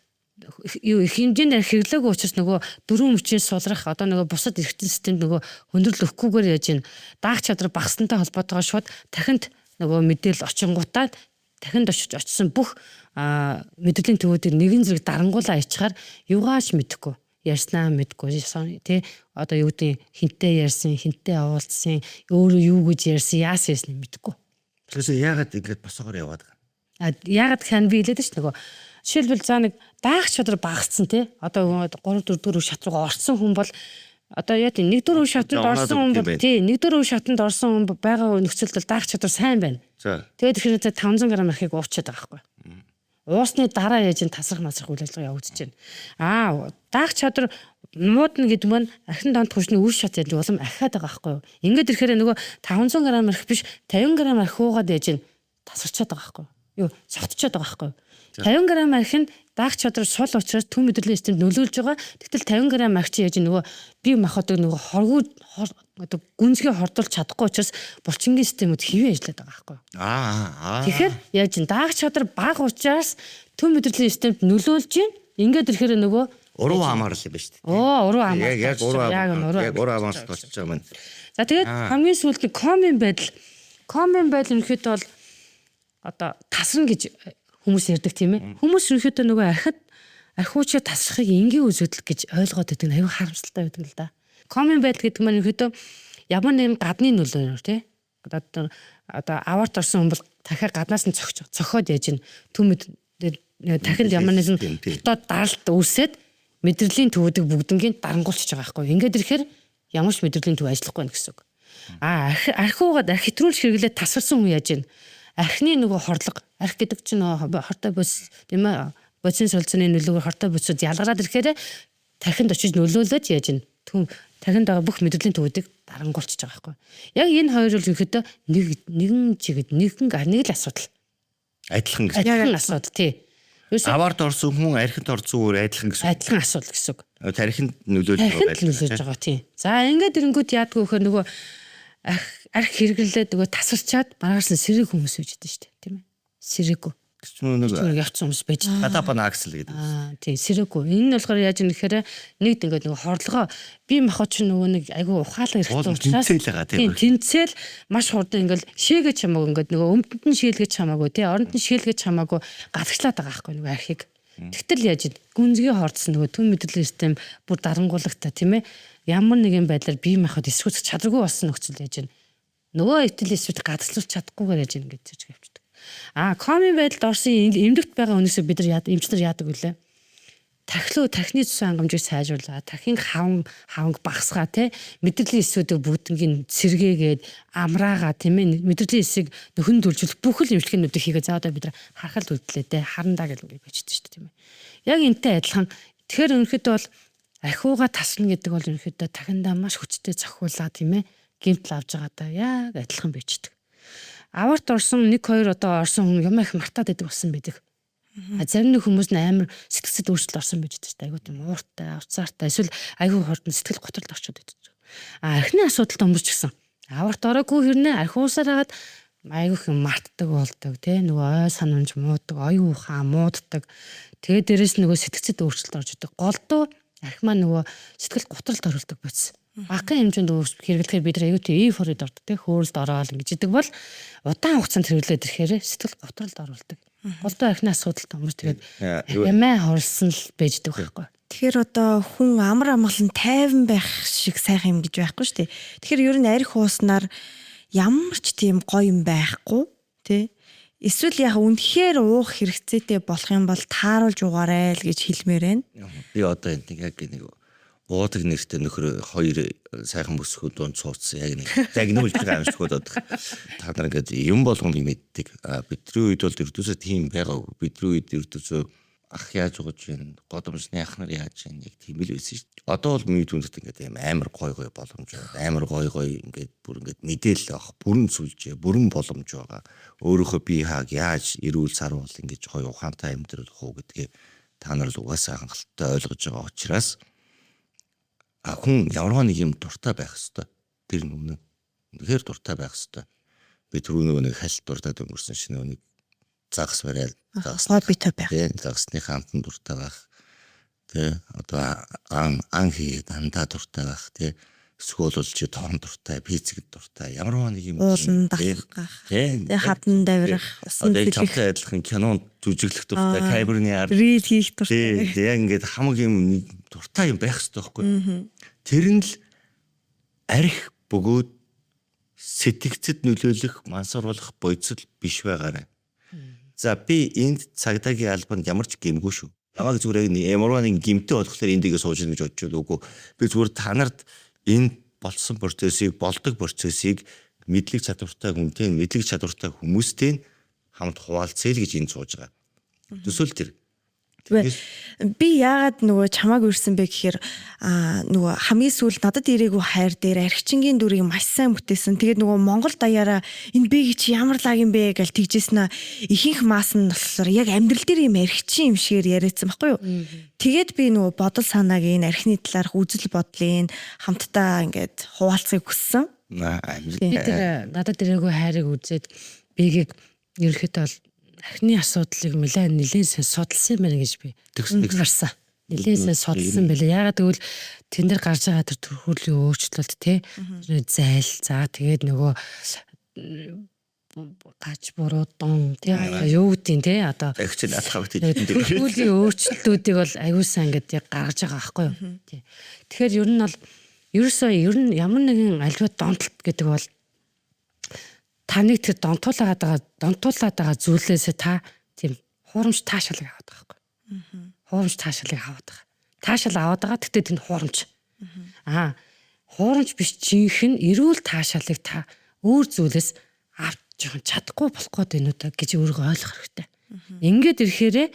юу их хэмжээний арх хэрэглээгүй учраас нөгөө дөрвөн мөчийн сулрах одоо нөгөө бусад эргэтэн системд нөгөө хүндрэл өгөхгүйгээр яаж ийн даах чадвар багасантай холбоотойгоо шууд тархинд нөгөө мэдээлэл очингуудаа тархинд очиж очисон бүх мэдрэлийн төвүүдийг нэгэн зэрэг дарангуулаа ичхаар югаач мэдэхгүй ярьснаа мэдгүй тий одоо юу гэдэг хинтээ ярьсан хинтээ уулзсан өөрөө юу гэж ярьсан яасан ясныг мэдэхгүй. Тэгэхээр яагаад ингэж босоогоор яваад байгаа? А яагаад гэхээр би хэлээд ш нөгөө жишээлбэл за нэг даах чадвар багассан тий одоо 3 4 дөрөв шат руугаа орсон хүн бол одоо яа тийм 1 4 шатанд орсон хүн бол тий 1 4 шатанд орсон хүн байгаа нөхцөлд бол даах чадвар сайн байна. За. Тэгээд тэгэхээр 500 г архийг уучаад байгаа байхгүй. Уусны дараа яаж ин тасрах масрах үйл ажиллагаа явагдаж байна. Аа даах чадвар муудна гэдэг нь архин донт хүчний үр шат яаж улам ахиад байгаа байхгүй юу. Ингээд ирэхээр нөгөө 500 г арх биш 50 г арх уугаад яаж ин тасарчаад байгаа байхгүй юу. Юу согтчоод байгаа байхгүй юу. 50 г арх нь даах чадвар сул учраас төв мэдрэлийн системд нөлөөлж байгаа. Тэгтэл 50 г арх чи яаж нөгөө бие махбодыг нөгөө хоргуу одоо гүнзгий хордуулж чадахгүй учраас булчингийн системүүд хэвээ ажиллаад байгаа байхгүй юу. Аа. Тэгэхээр яаж ин даах чадвар бага учраас төв мэдрэлийн системд нөлөөлж гин. Ингээд ирэхээр нөгөө Уруу хамаар л юм ба шүү дээ. Оо, уруу хамаар. Яг уруу яг уруу хамаар болчихж байгаа юм. За тэгээд хамгийн сүүлд нь комын байдал. Комын байдал ерөнхийдөө бол одоо тасарна гэж хүмүүс ярьдаг тийм ээ. Хүмүүс ерөнхийдөө нөгөө архид архиучаа тасрахыг энгийн үзэгдэл гэж ойлгоод байдаг нь аюу харамсалтай байдаг л да. Комын байдал гэдэг маань ерөнхийдөө ямар нэгэн гадны нөлөө тий. Одоо аваарт орсон хүн бол дахиад гаднаас нь цогч цохоод яаж ин төмөд дахинд ямар нэгэн дотоод даралт үүсээд мэдрэлийн төвүүдийг бүгднгийн дарангуулчихж байгаа байхгүй. Ингээд ирэхээр ямар ч мэдрэлийн төв ажиллахгүй байх гэсэн үг. А архиугаад арх хэтрүүлж хэрэглээд тасарсан хүн яаж ин архины нөгөө хорлого арх гэдэг чинь хортой бос тийм ээ бодисын солилцооны нөлөөгөөр хортой босод ялгараад ирэхээр тархинд очиж нөлөөлөд яаж ин тархинд байгаа бүх мэдрэлийн төвүүдийг дарангуулчихж байгаа байхгүй. Яг энэ хоёр л ерөөхдөө нэг нэгэн чигэд нэгэн нэг л асуудал. Адилхан гэсэн. Адилхан асуудал тий. Аваард орсон хүн архинд орсон өөр адилхан гэсэн. Адилхан асуудал гэсэн үг. Тархинд нөлөөлж байгаа. Тархинд нөлөөлж байгаа тий. За ингээд ирэнгүүт яадгүй вөхөр нөгөө арх хэрэглээд нөгөө тасарчаад маргааш нь сэрэг хүмүүс үйж идэв шүү дээ тийм ээ. Сэрэггүй. Нэг явцсан хүмүүс байж байгаа. Гадаа аксел гэдэг. Аа тий сэрэггүй. Энэ нь болохоор яаж юм гэхээр нэгд ингээд нөгөө хорлогоо бие махбод чинь нөгөө нэг айгүй ухаалаг эрхтэн учраас тэнцээл байгаа тийм. Тэнцээл маш хурдан ингээд шийгэж чамаагүй ингээд нөгөө өмдөнд нь шийлгэж чамаагүй тий оронд нь шийлгэж чамаагүй гадагшлаад байгаа байхгүй нөгөө архийг. Тэгтэл яаж гүнзгий хордсон нөгөө төв мэдрэлийн систем бүр дарангуулагтай тийм ээ. Ямар нэгэн байдлаар бие махбод эсвүүцэх чадваргүй болсон нөхцөл яаж юм. Нөгөө этил эсвүүд гадагшлуулж чадахгүйгээр яаж ингэж зэж явчихдаг. А комын байдалд орсон эмдэгт байгаа хүнээсээ бид нар яад эмчнэр яадаг вүлээ. Тархилуу тархины цэсэн хангамжийг сайжруулаа. Тархин хаванг багасгаа те мэдрэлийн эсүүдийг бүгднийг сэргээгээд амраага тийм ээ мэдрэлийн эсийг нөхөн төлжүүлэх бүх л эмчилгээнүүдийг хийгээ. За одоо бид нар харахал үлдлээ те харандаа гэл ингэ бичдэг шүү дээ тийм ээ. Яг энтэй адилхан тэгэхээр ерөнхийдөө бол архиуга тасна гэдэг бол ерөнхийдөө тархиндаа маш хүчтэй зохиулаа тийм ээ гэмтэл авч байгаадаа яг адилхан бичдэг. Аварт орсон 1 2 одоо орсон хүн юм их мартаад байдаг болсон байдаг. А зарим нэг хүмүүс нь амар сэтгцэд өөрчлөлт орсон байж байгаа. Айгуу тийм ууртай, уцаартай эсвэл айгуу хурдан сэтгэл готролд орчод байдаг. А архины асуудалтай хүмүүс ч гэсэн аварт ороогүй хэрнээ архиусаар хагаад айгуу их юм мартдаг болдог тий нөгөө ой санамж муудаг, оюун ухаан мууддаг. Тэгээд дээрэс нөгөө сэтгцэд өөрчлөлт орж идэг. Голдуу архи маань нөгөө сэтгэл готролд оруулдаг бодис. Багахан хэмжээнд хэрэглэхээр бид нар аюу тий эйфорид ордог тий хөөрөлд ороод ингэж идэг бол удаан хугацаанд хэрэглээд ирэхээр сэтгэл готролд оруулдаг. Голдуу архины асуудалтай хүмүүс тэгээд ямаа хорсон л байждаг байхгүй. Тэгэхээр одоо хүн амар амгалан тайван байх шиг сайхан юм гэж байхгүй шүү дээ. Тэгэхээр ер нь арх ууснаар ямар ч тийм гоё юм байхгүй тий. Эсвэл яг үнэхээр уух хэрэгцээтэй болох юм бол тааруулж угаарай л гэж хэлмээр байна. Би одоо энэ яг нэг уудаг нэртэй нөхөр хоёр сайхан бүсгүй дунд суудсан яг нэг загнуулж байгаа юм шиг бодох. Та нар ингээд юм болгоныг мэддэг. Бидний үед бол ердөөсөө тийм байгаагүй. Бидний үед ердөөсөө ах яаж угаж байна, годомжны ах нар яаж байна яг тийм л байсан шүү дээ. Одоо бол миний түндэт ингээд юм амар гой гой боломж байна. Амар гой гой ингээд бүр ингээд мэдээлэл авах, бүрэн сүлжээ, бүрэн боломж байгаа. Өөрийнхөө бие хааг яаж эрүүл сарвал ингэж гоё ухаантай амьдрах уу гэдгээ та нар л угаасаа хангалттай ойлгож байгаа учраас хүн ямар нэг юм дуртай байх хэвээр. Тэр нь үнэн. Үнэхээр дуртай байх хэвээр. Би түрүү нөгөө нэг хальт дуртад өнгөрсөн шинэ нэг загас барайл загас хоббитой байх. Тэ загасны хамтан дуртай байх. Тэ одоо ан ан хийгээд андаа дуртай байх. Тэ эсвэл бол чи тоон дуртай, пиццэг дуртай. Ямар нэг юм уулан давхах. Тэ хадан давирах, усан тэлэх. Чамтай адилхан кинонд жүжиглэх дуртай, камерны ар рил хийх дуртай. Тэ яг ингээд хамаг юм дуртай юм байх хэрэгтэй байхгүй. Тэр нь л арх бөгөөд сэтгцэд нөлөөлөх, мансууруулах бодисол биш байгаарай. За би энд цагдаагийн албанд ямар ч гэмгүй шүү. Намайг зүгээр яг ямар нэгэн гэмтэй болохоор энд дэгээ сууж ийн гэж бодож байна. Үгүй. Би зүгээр та нарт энэ болсон процессыг, болдог процессыг мэдлэг чадвартай хүнтэй, мэдлэг чадвартай хүмүүстэй хамт хуваалцъя л гэж энд сууж байгаа. Төсөөл тэр. Би яагаад нөгөө чамааг үрсэн бэ гэхээр нөгөө хамгийн сүүл надад ирээгүй хайр дээр архичингийн дүрийг маш сайн бүтээсэн. Тэгээд нөгөө Монгол даяараа энэ бэ чи ямар лаг юм бэ гэж тэгжсэн аа ихэнх мас нь болохоор яг амьдрал дээр юм архичин юм шигээр яриадсан байхгүй юу. Тэгээд би нөгөө бодол санааг энэ архины талаарх үзэл бодлын хамтдаа ингээд хуваалцахыг хүссэн. Би тэр надад ирээгүй хайрыг үзээд бигийг ерөөхдөө бол архины асуудлыг нэлээд сайн судалсан юм байна гэж би тэгсэн. Нэлээд сайн судалсан байлээ. Яагаад гэвэл тэн дээр гарч байгаа тэр төрхөөрлийн өөрчлөлт те зайл за тэгээд нөгөө гаж буруудан те юу гэдгийг те одоо агч наадах гэдэг төрхөөрлийн өөрчлөлтүүдийг бол аюул сайн ингээд яг гаргаж байгаа байхгүй юу. Тэгэхээр ер нь бол ерөөсөө ер нь ямар нэгэн альва донтолт гэдэг бол таныг тэр донтуулаад байгаа зүйлээсээ та тийм хуурамч таашаалыг аваад байгаа байхгүй. Хуурамч таашаалыг аваад байгаа. Таашаал аваад байгаа. Тэгтээ тэнд хуурамч. Аа хуурамч биш жинхэнэ эрүүл таашаалыг та өөр зүйлээс авч жоохон чадахгүй болох гээд байна уу та гэж өөрийгөө ойлгох хэрэгтэй. Ингээд ирэхээрээ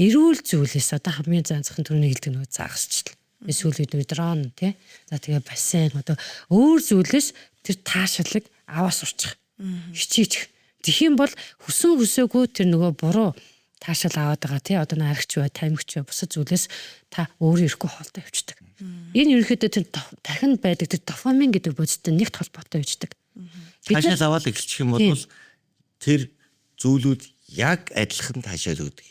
эрүүл зүйлээс одоо хамгийн занцхан түрүүний хэлдэг нөгөө загасчлал. Эсвэл үед дрон тий. За тэгээ бассейн одоо өөр зүйлээс тэр таашаалыг аваа сурчих. Хичээчих. Тэгэх юм бол хүсэн хүсээгүй тэр нөгөө буруу таашаал аваад байгаа тий одоо нарагч бай, тамхич бай, бусад зүйлээс та өөрөө ирэхгүй хоолтой явчихдаг. Энэ ерөнхийдөө тэр тархинд байдаг тэр дофамин гэдэг бодистой нэгт холбоотой байждаг. Таашаал аваад эхэлчих юм бол тэр зүйлүүд яг адилхан таашаал өгдөг.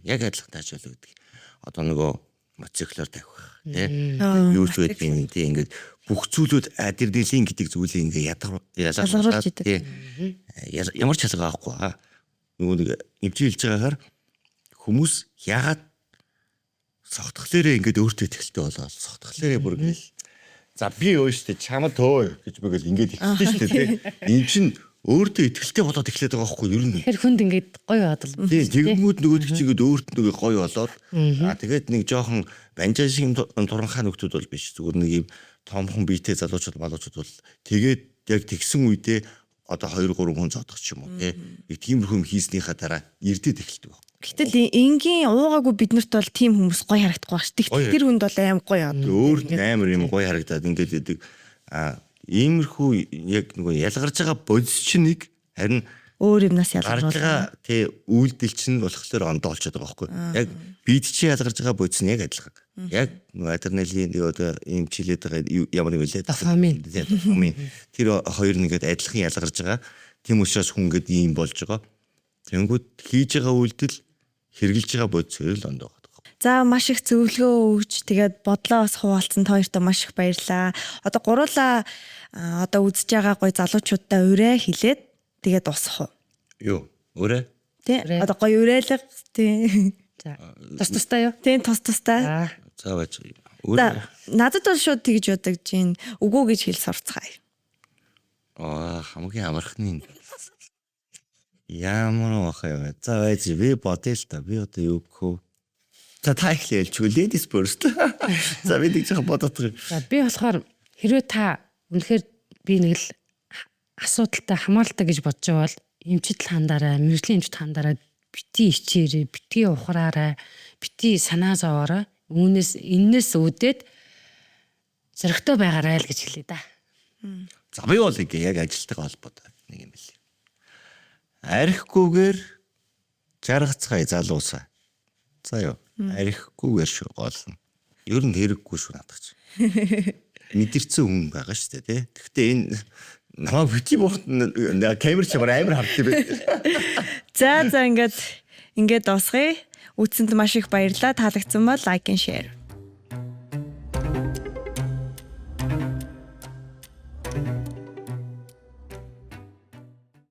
Яг адилхан таашаал өгдөг. Одоо нөгөө мотоциклоор тавих тий юу ч байдгийг тий ингээд бүх зүйлүүд адреналин гэдэг зүйлийг ингээ ялгаруулж идэг. Тий. Ямар ч ялгаа авахгүй. Нөгөө нэг эмчийн хэлж байгаагаар хүмүүс яагаад согтхлээрээ ингээд өөртөө ихтэй болоод согтхлээрээ бүр ингээл за би өө штэ чамд өө гэж бөгөл ингээд ихтэй штэ тий. Энд чинь Өөртөө итгэлтэй болоод эхлээд байгаа байхгүй юу ер нь. Тэгэхээр хүнд ингээд гоё бодол. Тийм, тэгэнгүүт нөгөөдөг чинь ингээд өөрт нөгөө гоё болоод тэгээд нэг жоохон банжаа шиг юм туранхай нөхдүүд бол биш. Зүгээр нэг юм томхон биетэй залуучууд малуучууд бол тэгээд яг тэгсэн үедээ одоо 2 3 хүн зодох ч юм уу тий. Нэг тиймэрхүү юм хийснийхаа дараа эрдээд эхэлдэг баг. Гэтэл энгийн уугаагүй биднэрт бол тийм хүмүүс гоё харагдахгүй ба ш. Гоё. Тэгтэл тэр хүнд бол аим гоё. Өөрт нь амар юм гоё харагдаад ингээд идэг. Иймэрхүү яг нөгөө ялгарч байгаа бодис чинь нэг харин Өөр юмнаас гарч ялгаруулна. байгаа тий үйлдэл чинь болохоор ондоо болчиход байгаа байхгүй. Яг бид чи ялгарч байгаа бодис нь яг адилхан. Яг нөгөө адреналин тэгээ одоо ийм чилээд байгаа ямар юм бэлээ. Дофамин. Тий, дофамин. Тэр хоёр нэгэд адилхан ялгарч байгаа. Тийм учраас хүн ингээд ийм болж байгаа. Тэнгүүд хийж байгаа үйлдэл хэрглэж байгаа бодис хоёр л ондоо байгаа. За маш их зөвлөгөө өгч тэгээд бодлоо бас хуваалцсан та хоёртоо маш их баярлаа. Одоо гуруулаа одоо үзэж байгаа гоё залуучуудаа урай хэлээд тэгээд дуусах уу. Юу? Өөрөө? Тий. Одоо гоё урайлга тий. За. Тус тустай юу? Тий тус тустай. За. За байж. За Өөрөө. надад бол шууд тэгж бодож гин үгүй гэж хэл сурцгаая. Хамгийн амархны. Ямар баха юм бэ? За байж би бодъё л та. Би одоо юу гэх вэ? За та эхлэе хэлчихвэл ladies first. За би нэг жоохон бодоод байгаа. За би болохоор хэрвээ та үнэхээр би нэг л асуудалтай хамааралтай гэж бодож байгаа бол эмчит л хандаарай, мэргэжлийн эмчит хандаарай, бити ичээрэй, бити ухраарай, бити санаа зовоорой. Үүнээс эннээс үүдээд зоригтой байгаарай л гэж хэлье да. За би бол ингээ яг ажилтайгаа холбоотой нэг юм бэл. Архигүйгээр жаргацгаая залуусаа. За юу. Архигүйгээр шүү гол нь. Ер нь хэрэггүй шүү надад чи. Мэдэрсэн хүн байгаа шүү дээ тий. Гэхдээ энэ намайг бити бохт камер чамаар амар хардсан байх. За за ингээд дуусгая. Үзсэнд маш их баярлалаа. Таалагдсан бол like and share.